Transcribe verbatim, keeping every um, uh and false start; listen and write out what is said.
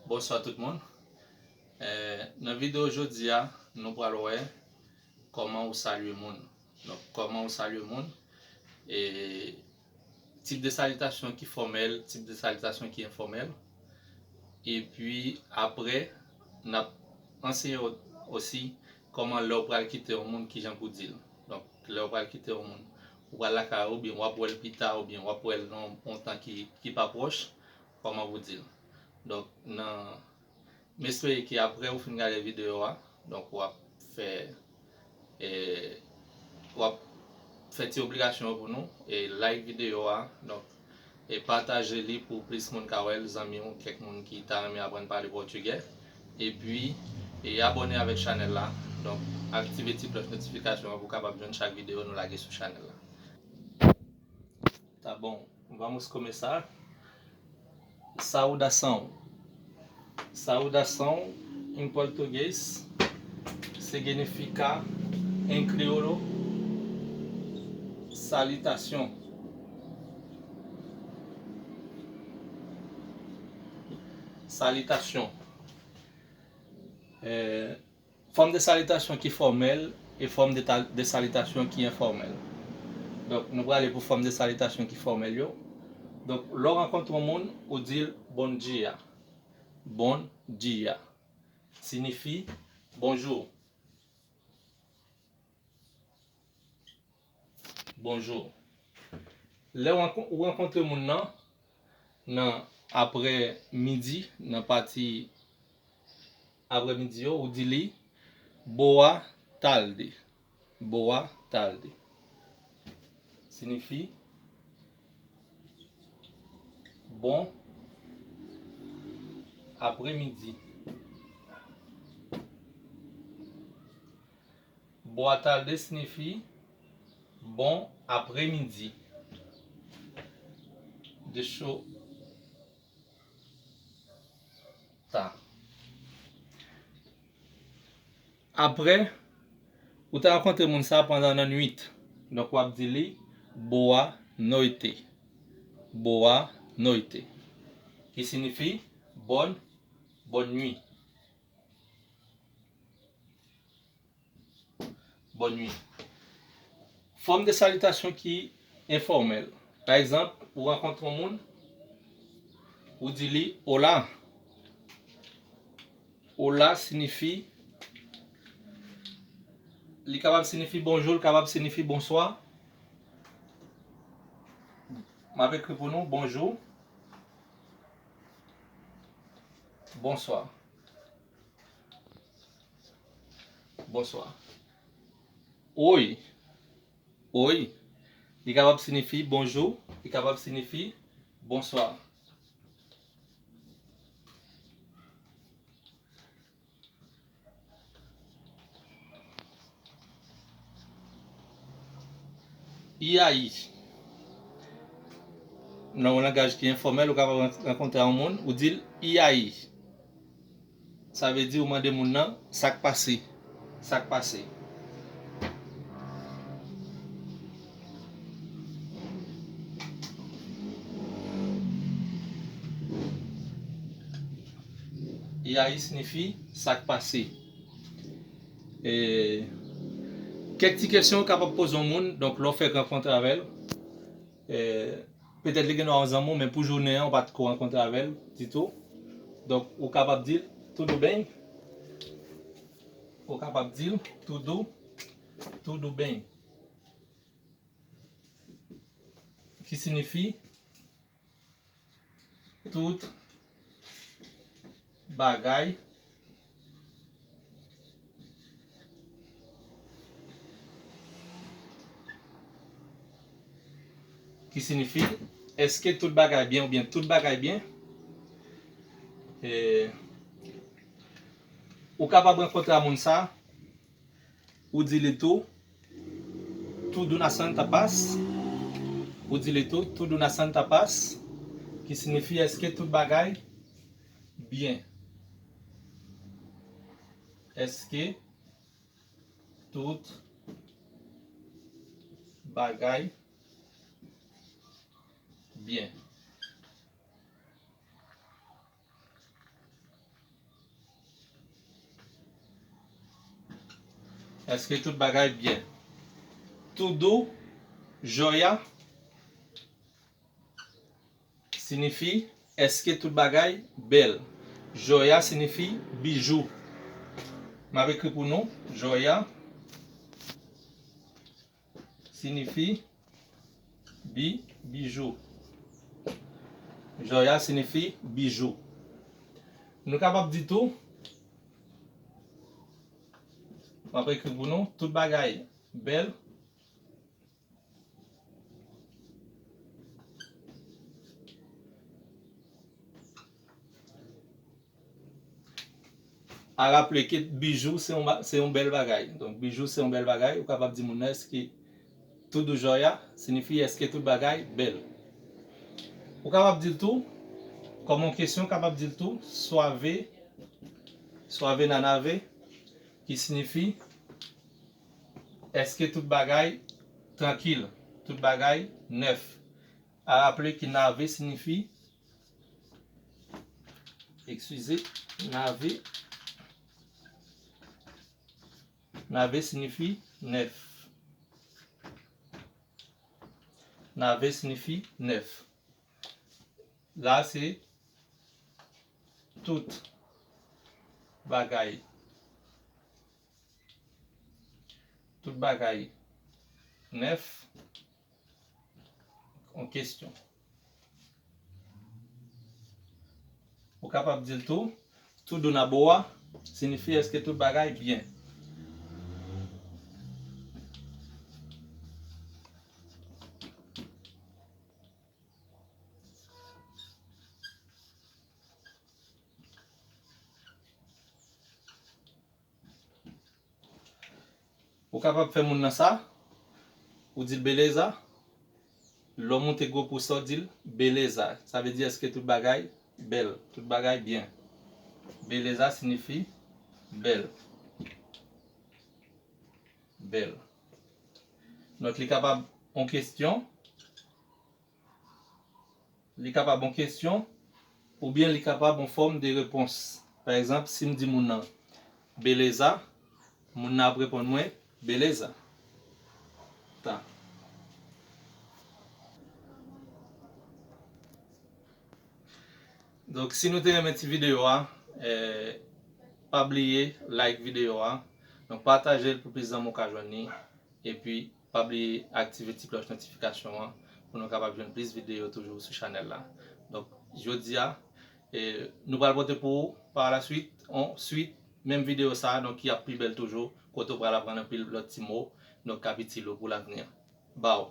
Bonswa tout moun. Eh, nan videyo jodi a, nou pral wè kòman ou salye moun. Donk, kòman ou salye moun. E tip de salitasyon ki fòmèl, tip de salitasyon ki enfòmèl. Epi, apre, n ap anseye w osi kòman lè w pral kite yon moun, kijan pou di l. Donk, lè w pral kite yon moun, ou pral lakay ou, oubyen w ap wè l pita, oubyen w ap wè l nan yon tan ki, ki pa pwòch, kòman pou di l. Donk, nan, m espere ke apre ou fin gade videyo a, donk w ap fè, e, w ap fè ti oblikasyon yo pou nou, e like videyo a, donk, e pataje li pou plis moun ka wè l, zanmi w, kèk moun ki ta renmen aprann pale pòtigè. Epi, e abòne avèk chanèl la, donk, aktive ti klòch notifikasyon an pou w kapab jwenn chak videyo nou lage sou chanèl la. Tá bom, vamos começar. Saudação. Saudação em português significa, em crioulo, salutação. Salutação. É, Fòm de salitasyon ki fòmèl e fòm de, ta- de salitasyon ki enfòmèl. Donk, nou prale pou fòm de salitasyon ki fòmèl yo. Donk, lè w rankontre yon moun, ou di l bon dia. Bon dia. Siyifi bonjou. Bonjou. Lè w rankon- ou rankontre moun nan, nan aprè midi, nan pati aprè midi yo, ou di li boa tarde. Boa tarde. Siyifi bon aprè midi. Boa tarde siyifi bon aprè midi. Deixa eu. Tá. Aprè, ou ta rankontre moun sa pandan nan nwit. Donk, w ap di li boa noite. Boa noite. Ki siyifi bòn, bòn nwit. Bonne nuit. Fòm de salitasyon ki enfòmèl. Pa egzanp, ou rankontre yon moun, ou di li hola. Hola siyifi, li kapab siyifi bonjou, li kapab siyifi bonswa. M ap ekri pou nou, bonjou. Bonswa. Bonswa. Oi. Oi. Li kapab siyifi bonjou, li kapab siyifi bonswa. E aí. Nan yon langaj ki enfòmèl, ou kapab ran- rankontre yon moun, ou di l e aí. Sa vle di ou mande moun nan sa k pase. Sa k pase. E aí siyifi sa k pase. E, kèk ti kesyon ou kapab poze yon moun, donk lè w fèk rankontre avè l, e, petèt li gen dwa yon zanmi w, men pou jounen an, ou pa t ko rankontre avè l ditou. Donk, ou kapab di l, tudo bem? Ou kapab di l, tudo, tudo bem. Ki siyifi tout bagay. Ki siyifi, èske tout bagay byen oubyen tout bagay byen? E, ou kapab rankontre a moun sa, ou di li tou, tudo na Santa Paz. Ou di li tou, tudo na Santa Paz, ki siyifi èske tout bagay byen. Èske tout bagay byen. Èske tout bagay byen? Tudo jóia siyifi èske tout bagay bèl. Jóia siyifi bijou. M ap ekri pou nou. Jóia siyifi bi, bijou. Jóia siyifi bijou. Nou kapab di tou, m ap ekri pou nou, tout bagay bèl. A raple ke bijou se yon, ba- se yon bèl bagay. Donk, bijou se yon bèl bagay. Ou kapab di moun nan, èske tudo jóia siyifi èske tout bagay bèl. Ou kapab di l tou, kòm yon kesyon, ou kapab di l tou, suave, suave na nave, ki siyifi èske tout bagay trankil, tout bagay nèf. A raple ke nave siyifi, eskize, nave, nave siyifi nèf. Nave siyifi nèf. La se tout bagay. Tout bagay nèf. Yon kesyon. Ou kapab di l tou, tudo na boa siyifi èske tout bagay byen. Ou kapab fè moun nan sa, ou di l beleza. Lè w moute gwo pou sa, w di l beleza. Sa vle di èske tout bagay bèl, tout bagay byen. Beleza siyifi bèl. Bèl. Donk, li kapab yon kesyon. Li kapab yon kesyon, oubyen li kapab yon fòm de repons. Pa egzanp, si m di moun nan beleza, moun nan ap reponn mwen beleza. Ta. Donk, si nou te renmen ti videyo a, eh, pa bliye like videyo a. Donk, pataje l pou plis zanmi w ka jwenn li. Epi, pa bliye aktive ti klòch notifikasyon an pou nou kapab jwenn plis videyo toujou sou chanèl la. Donk, jodi a, eh, nou pral pote pou ou pa la swit, on swit, menm videyo sa a, donk, ki ap pi bèl toujou, kote w pral aprann anpil lòt ti mo, donk, k ap itil ou pou lavni an. Baw.